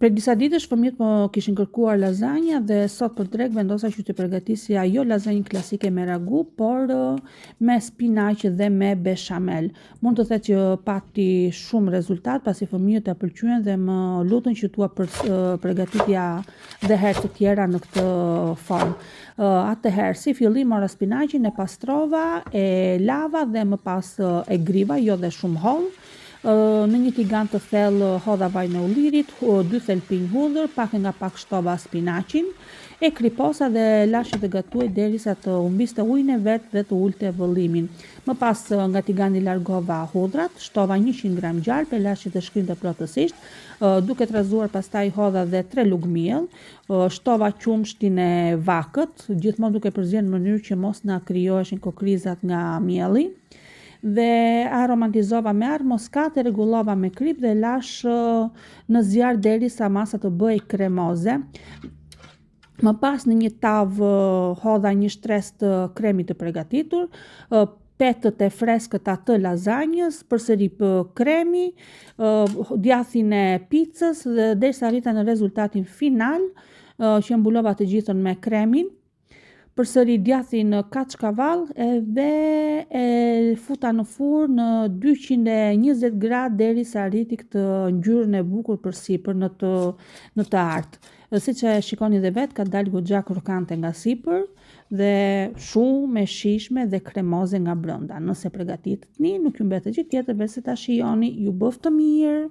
Prej disa ditësh fëmijët më kishin kërkuar lazanja dhe sot për drekë vendosa që të përgatisja jo lazanjën klasike me ragu, por me spinaq dhe me beshamel. Mund të them që pati shumë rezultat pasi fëmijët e pëlqyen dhe më lutën që t'ua përgatitja dhe herë të tjera në këtë formë. Atëherë, si fillim mora spinaqin, e pastrova, e lava dhe më pas e griva, jo dhe shumë hollë. Në një tigan të thellë hodha vajin e ullirit, dy thelpinj hudhër, pak e nga pak shtova spinaqin, e kriposa dhe e lashë të gatuhej derisa të humbiste ujin e vet dhe të ulte vëllimin. Më pas nga tigani largova hudhrat, shtova 100 gram gjalpë, e lashë të shkrinte plotësisht, duke trazuar pastaj hodha dhe 3 lugë miell, shtova qumështin e vakët, gjithmonë duke përzier në mënyrë që mos na krijoheshin kokrizat nga mielli dhe aromatizova me arrë moskate, rregullova me kripë dhe lashë në zjarr derisa masa të bëhej kremoze. Më pas në një tavë hodha një shtresë të kremit të pregatitur, petët e freskëta të lazanjës, përsëri kremi, djathin e picës dhe derisa arrita në rezultatin final, që mbulova të gjithën me kremin. Përsëri djathin kaçkavall edhe e futa në furrë në 220 gradë derisa arriti këtë ngjyrën e bukur përsipër në të në të artë. Dhe siç e shikoni dhe vetë, ka dalë goxha krokante nga sipër dhe shumë e shijshme dhe kremoze nga brenda. Nëse pregatitni, nuk ju mbetet gjë tjetër veçse ta shijoni, ju bëftë mirë.